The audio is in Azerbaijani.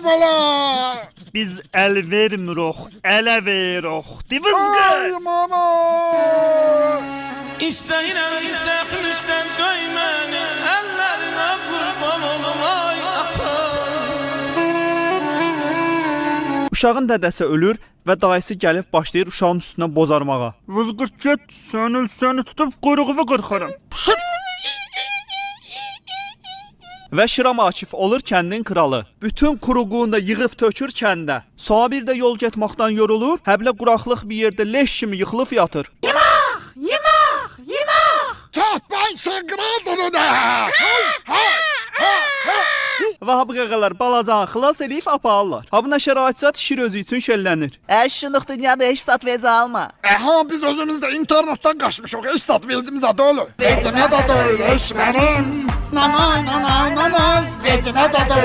bala. Biz əl vermirik, ələ veririk. Divizqı. Ay mama. İstəyirəm səxmişdən döy məni, əllərinə qurban olum ay ata. Uşağın dədəsi ölür və dayısı gəlib başlayır uşağın üstünə bozarmağa. Vızqırt get, sən öl, səni tutub quyruğumu qırxaram. Və Şiram Akif olur kəndin kralı. Bütün quruqluğunu da yığıb tökür kəndə. Sabir də yol getməkdən yorulur, həblə quraqlıq bir yerdə leş kimi yıxılıb yatır. Çatdan şıqıradını da. Hay hay hay hay. Və ha bu qaqalar balacanı xilas eləyib aparırlar. Ha buna şəraitzat şir özü üçün şəllənir. Şunluq dünyada heç sat verici alma. Aha biz özümüz de internetten kaçmışıq. Heç sat vericimiz adı öyle. Vecimə də deyil eş mənim. Nanay nanay nanay. Vecimə də deyil.